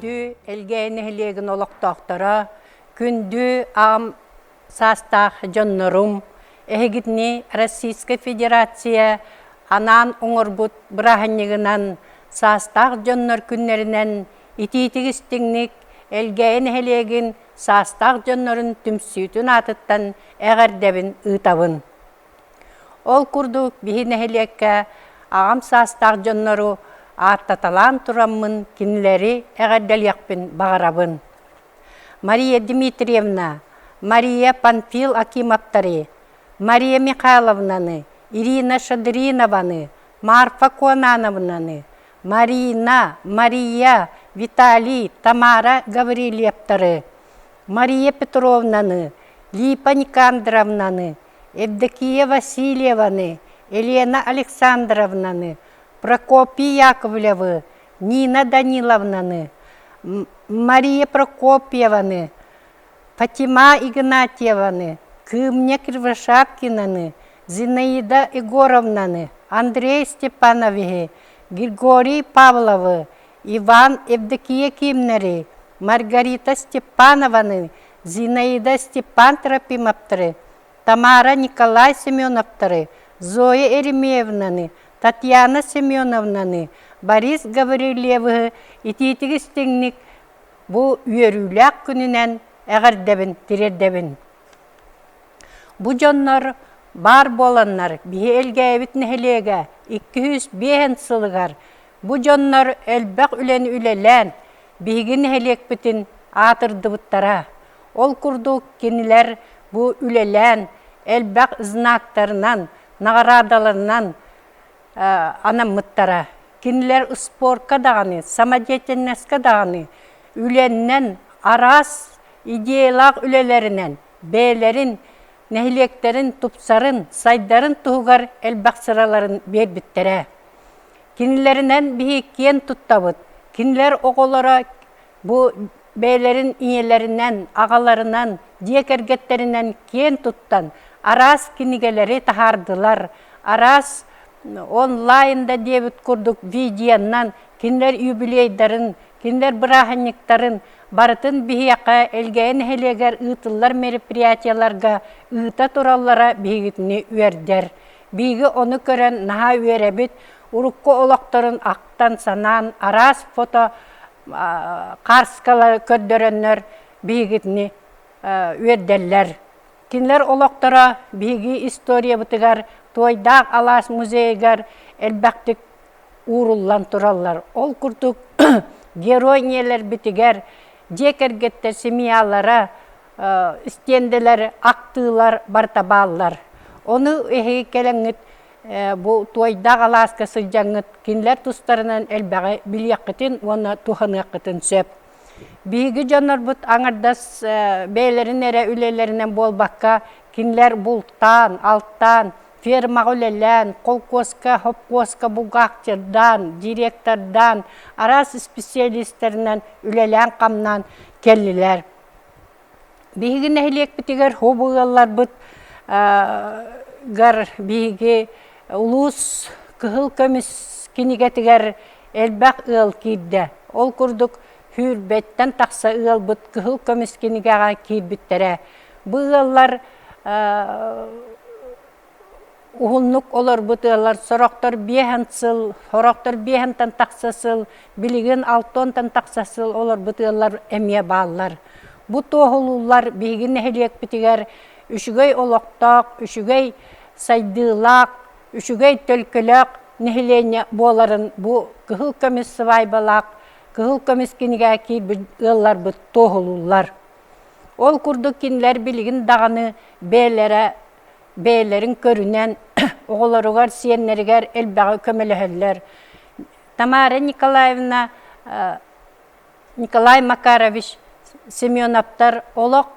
Күндү Элгээйи нэһилиэгин олохтоохторо, күндү аҕам саастаах дьоннорум, эһигитини Российскай Федерация анаан оҥорбут бырааһынньыгынан, саастаах дьоннор күннэринэн итиитик-истиҥник Элгээйи нэһилиэгин саастаах дьоннорун түмсүүтүн аатыттан эҕэрдэбин ыытабын. Ол курдук биһи нэһилиэккэ аҕам саастаах дьоннору ааттаталаан тураммын кинилэри эҕэрдэлиэхпин баҕарабын. Мария Дмитриевна, Мария Панфил Акимовтары, Мария Михайловнаны, Ирина Шадринованы, Марфа Конановнаны, Марина, Мария, Виталий, Тамара Гаврильевтары, Мария Петровнаны, Липа Никандровнаны, Евдокия Васильеваны, Елена Александровнаны, Прокопий Яковлевы, Нина Даниловнаны, Мария Прокопьеваны, Фатима Игнатьеваны, Кыымня Кривошапкинаны, Зинаида Егоровнаны, Андрей Степановиһы, Григорий Павловы, Иван Евдокия Кимнэри, Маргарита Степанованы, Зинаида Степан Трофимовтары, Тамара Николай Семеновтары, Зоя Еремеевнаны, Татьяна Семеновнаны, Борис Гаврильевыһы итиитик-истиҥник бу үөрүүлээх күнүнэн эҕэрдэбин тириэрдэбин. Бу дьоннор баар буоланнар биһи Элгээйибит нэһилиэгэ 205 сылыгар бу дьоннор элбэх үлэни үлэлээн биһиги нэһилиэкпитин аатырдыбыттара. Ол курдук кинилэр бу үлэлээн элбэх знактарынан, наҕараадаларынан анаммыттара. Кинилэр спорка даҕаны, самодеятельноска даҕаны үлэннэн араас идеялаах үлэлэринэн бэйэлэрин нэһилиэктэрин тупсарын, сайдарын туһугар элбэх сыраларын биэрбиттэрэ. Кинилэринэн биһи киэн туттабыт. Кинилэр оҕолоро бу бэйэлэрин ийэлэринэн, аҕаларынан, дьиэ кэргэттэринэн киэн туттан араас кинигэлэри таһаардылар, араас онлайн да диэбит курдук видеонан кинилэр юбилейдарын, кинилэр бырааһынньыктарын барытын биһиэхэ Элгээйи нэһилиэгэр ыытыллар мероприятиеларга ыыта тураллара биһигитини үөрдэр. Биһиги ону көрөн наһаа үөрэбит, урукку олохторун ахтан-санаан араас фото хаарскалары көрдөрөннөр биһигитини үөрдэллэр. Кинилэр олохторо биһиги историябытыгар Туойдаах алаас музейыгар элбэхтик ууруллан тураллар. Ол курдук герой ийэлэрбитигэр дьиэ кэргэттэр семьялара, истиэндэлэр, актыылар барыта бааллар. Ону эһиги кэлэҥҥит бу Туойдаах алааска сылдьаҥҥыт кинилэр тустарынан элбэҕи билиэххитин уонна туһаныаххытын сөп. Биһиги дьоннорбут аҥардас бэйэлэрин эрэ үлэлэринэн буолбакка, кинилэр бултаан, алтаан, фермаҕа үлэлээн, холкуоска, хопкуоска бухгалтердаан, директордаан, араас специалистарынан үлэлээн-хамнаан кэллилэр. Биһиги нэһилиэкпитигэр хобу ыалларбыт гар биһиги улуус кыһыл көмүс кинигэтигэр элбэх ыал киирдэ. Ол курдук сүүрбэттэн тахса ыалбыт кыһыл көмүс кинигэҕэ киирбиттэрэ. Бу ыаллар уһуннук олорбут ыаллар сорохтор биэһэн сыл, сорохтор биэһэнтэн тахса сыл, билигин алтонтан тахса сыл олорбут ыаллар эмиэ бааллар. Бу туоһулууллар биһиги нэһилиэкпитигэр үчүгэй олохтоох, үчүгэй сайдыылаах, үчүгэй төлкөлөөх нэһилиэнньэ буоларын бу кыһыл көмүс сыбаайбалаах, кыһыл көмүс кинигэ киирбит ыалларбыт туоһулууллар. Ол курдук кинилэр билигин даҕаны бэйэлэрэ бэйэлэрин көрүнэн оҕолоругар, сиэннэригэр элбэҕи көмөлөһөллөр. Тамара Николаевна, Николай Макарович Семеновтар олох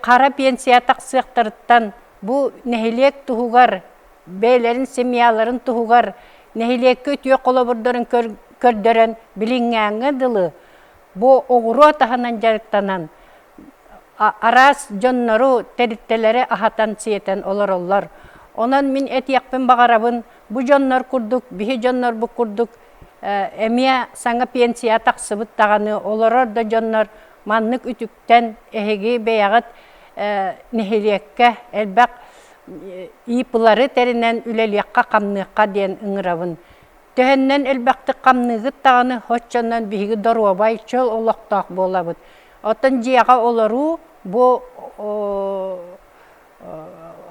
хара пенсия тахсыахтарыттан бу нэһилиэк туһугар, бэйэлэрин семьяларын туһугар нэһилиэккэ үтүө холобурдарын көрдөрөн билиҥҥээҥҥэ дылы бу оҕуруот аһынан дьарыктанан араас дьоннору, тэрилтэлэри аһатан-сиэтэн олороллор. Онон мин этиэхпин баҕарабын, бу дьоннор курдук, биһи дьоннорбут курдук эмиэ саҥа пенсия тахсыбыт даҕаны олорор да дьоннор маннык үтүктэн эһиги бэйэҕит нэһилиэккэ элбэх ИП-лары тэринэн үлэлиэххэ-хамныахха диэн ыҥырабын. Төһөннөн элбэхтик хамныыгыт даҕаны, оччонон биһиги доруобай, чөл олохтоох буолабыт. Оттон дьиэҕэ олоруу бу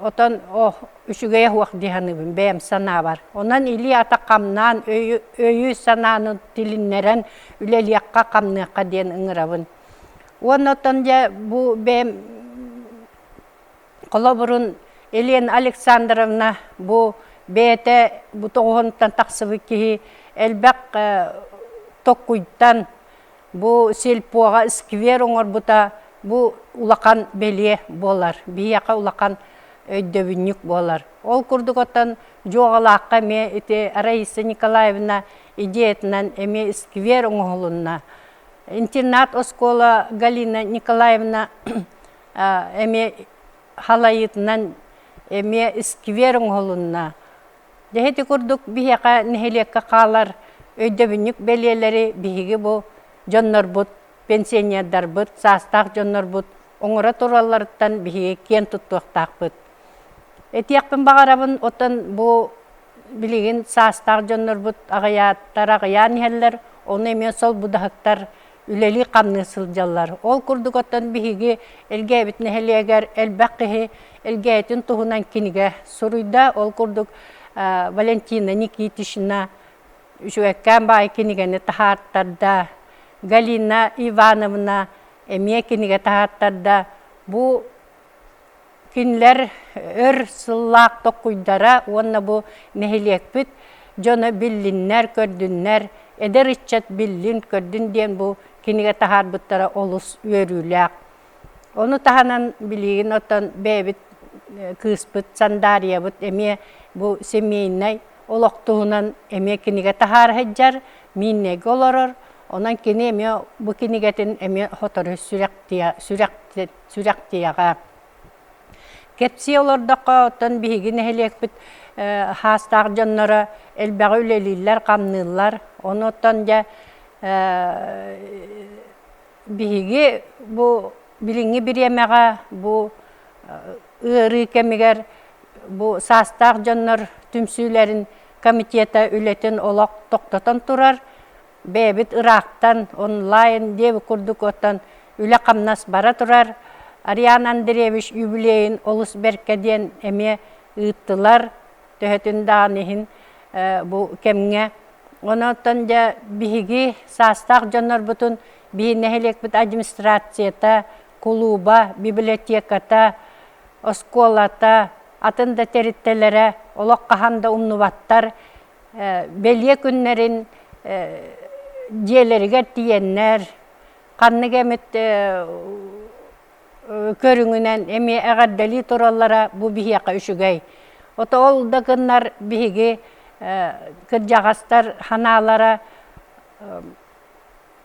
отон үчүгэйэ суох дии саныыбын бэйэм санаабар. Онон илии-атах хамнаан, өйү-санааны тилиннэрэн үлэлиэххэ-хамныахха диэн ыҥырабын. Уонна оттон дьэ бу бэйэм Холобурун, Елена Александровна бу бэйэтэ бу тоҕуһунтан тахсыбыт киһи элбэх токкуйтан бу сельпоҕа сквер оҥорбута бу улахан бэлиэ буолар, биһиэхэ улахан өйдөбүнньүк буолар. Ол курдук оттон Дьуоҕалаахха эмиэ ити Раиса Николаевна идеятынан эмиэ сквер оҥоһулунна. Интернат оскуола Галина Николаевна эмиэ халайыытынан эмиэ сквер оҥоһулунна. Дьэ ити курдук биһиэхэ нэһилиэккэ хаалар өйдөбүнньүк бэлиэлэри биһиги бу дьоннорбут, пенсионердарбыт, саастаах дьоннорбут оҥоро туралларыттан биһиги киэн туттуохтаахпыт. Этиэхпин баҕарабын, оттон бу билигин саастаах дьоннорбут аҕыйааттар аҕыйаан иһэллэр, ону эмиэ сол будаһыктар үлэлии-хамныы сылдьаллар. Ол курдук оттон биһиги Элгээбит нэһилиэгэр элбэх киһи Элгээтин туһунан кинигэ суруйда. Ол курдук Валентина Никитична үчүгэйкээн баай кинигэни таһаартарда. Галина Ивановна эмиэ кинигэ таһаартарда. Бу Кинилэр өр сыллаах токкуйдара уонна бу нэһилиэкпит дьоно биллиннэр, көрдүннэр, эдэр ыччат биллин, көрдүн диэн бу кинигэ таһаарбыттара олус үөрүүлээх. Ону таһынан билигин оттон бэйэбит кыыспыт Сандаарыйабыт эмиэ бу семейнай олох туһунан эмиэ кинигэ таһаара сылдьар, Мииннэйгэ олорор. Онон кини эмиэ бу кинигэтин эмиэ сотору сүрэхтиэҕэ. Кэпсии олордоххо, оттон биһиги нэһилиэкпит хаастаах дьонноро элбэҕи үлэлииллэр-хамныыллар. Ону оттон дьэ биһиги бу билиҥҥи бириэмэҕэ бу ыарыы кэмигэр бу саастаах дьоннор түмсүүлэрин комитета үлэтин олох тохтотон турар. Бэйэбит ыраахтан онлайн диэбит курдук оттон үлэ-хамнас бара турар. Ариан Андреевич юбилейын олус бэркэ диэн эмиэ ыыттылар, төһөтүн даҕаны иһин бу кэмҥэ. Онон дьэ биһиги саастаах дьоннорбутун биһи нэһилиэкпит администрацията, кулууба, библиотеката, оскуолата, атын да тэрилтэлэрэ олох хаһан да умнубаттар. Бэлиэ күннэрин дьиэлэригэр тиийэннэр, ханнык эмит көрүҥүнэн эмиэ эҕэрдэлии тураллара бу биһиэхэ үчүгэй. Ото ол да гыннар биһиги кырдьаҕастар санаалара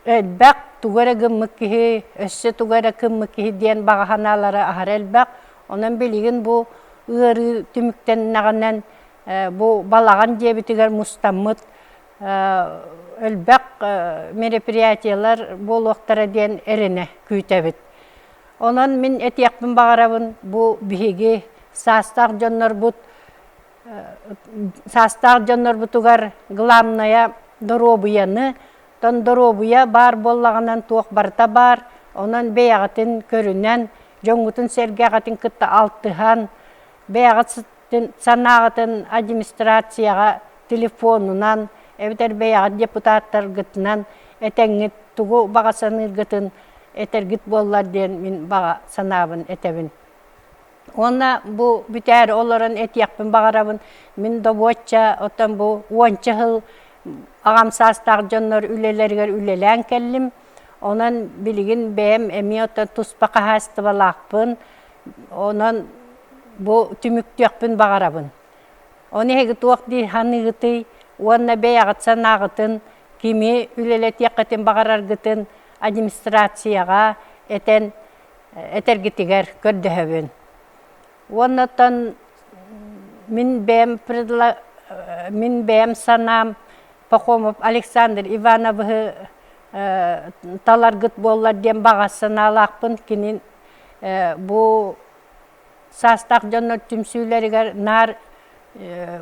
элбэх, тугу эрэ гыммыт киһи, өссө тугу эрэ кыммыт киһи диэн баҕа санаалара аһара элбэх. Онон билигин бу ыарыы түмүктэннэҕинэн бу балаҕан дьиэбитигэр мустаммыт элбэх мероприятиелар буолуохтара диэн эрэнэ күүтэбит. Онон мин этиэхпин баҕарабын, бу биһиги саастаах дьоннорбут саастаах дьоннорбутугар главное доруобуйаны, тон доруобуйа баар буоллаҕынан туох барыта баар, онон бэйэҕитин көрүнэн, дьоҥҥутун-сэргэҕитин кытта алтыһан, бэйэҕит санааҕытын администрацияҕа телефонунан эбэтэр бэйэҕит депутаттаргытынан этэҥҥит тугу баҕа саныыргытын этэргит буоллар диэн мин баҕа санаабын этэбин. Уонна бу бүтээри олорон этиэхпин баҕарабын, мин добуочча оттон бу уонча сыл аҕам саастаах дьоннор үлэлэригэр үлэлээн кэллим. Онон билигин бэйэм эмиэ оттон туспа хаһаайыстыбалаахпын. Онон бу түмүктүөхпүн баҕарабын. Ону эһиги туох дии саныыгытый уонна бэйэҕит санааҕытын кими үлэлэтиэххитин баҕараргытын администрацияҕа этэн этэргитигэр көрдөһөбүн. Уонна оттон мин бэйэм мин бэйэм санаам. Пахомов Александр Ивановиһы таларгыт буоллар диэн баҕа санаалаахпын. Кини бу саастаах дьоннор түмсүүлэригэр наар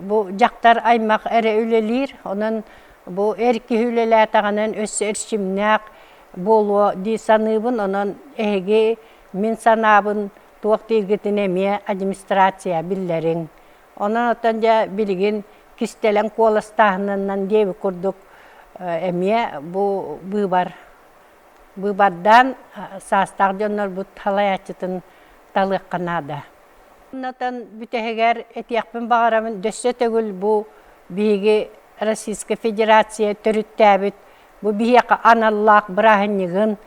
бу дьахтар аймах эрэ үлэлиир. Онон бу эр киһи үлэлээтэҕинэн өссө эрчимнээх буолуо дии саныыбын. Онон эһиги мин санаабын туох дииргитин эмиэ администрация биллэриҥ. Онон оттон дьэ билигин кистэлэҥ куоластааһынынан диэбит курдук эмиэ бу быыбар быыбардаан саастаах дьоннорбут салайааччытын талыахха наада. Оннотон бүтэһигэр этиэхпин баҕарабын дөссө төгүл бу биһиги Российскай Федерация төрүттээбит бу биһиэхэ аналлаах бырааһынньыгын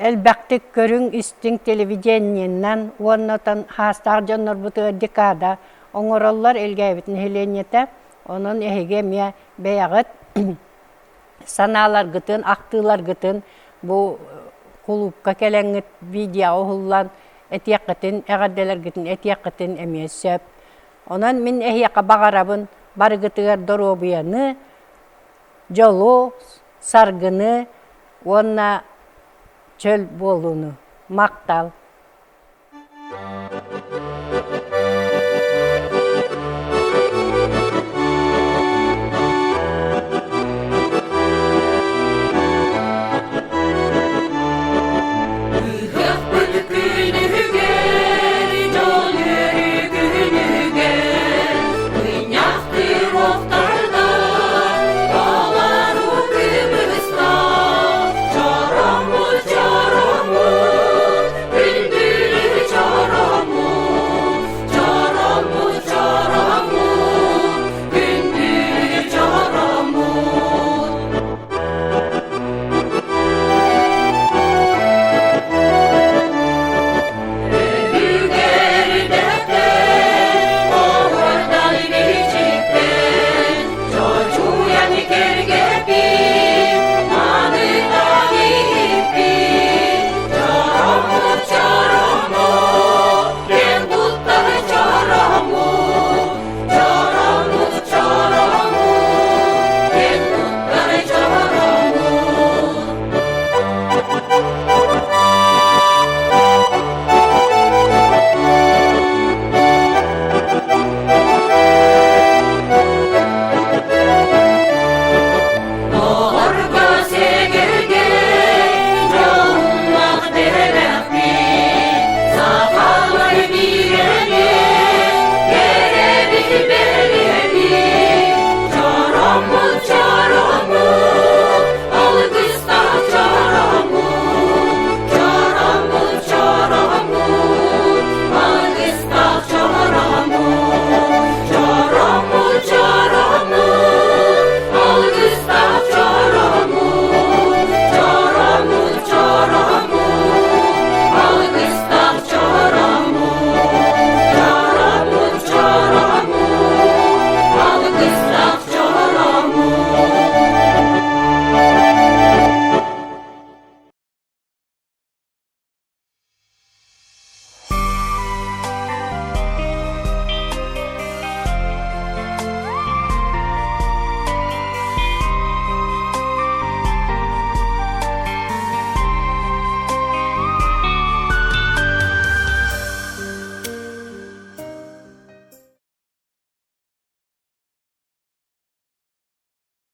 элбэхтик көрүҥ-истиҥ телевидениеннэн уонна оттон хаастаах дьоннорбутугар декада оҥороллор Элгээбит нэһилиэнньэтэ. Онон эһиги эмиэ бэйэҕит санааларгытын, ахтыыларгытын бу кулуупка кэлэҥҥит видеоҕа уһуллан этиэххитин, эҕэрдэлэргитин этиэххитин эмиэ сөп. Онон мин эһиэхэ баҕарабын барыгытыгар доруобуйаны, дьолу, саргыны уонна чөл буолууну. Махтал!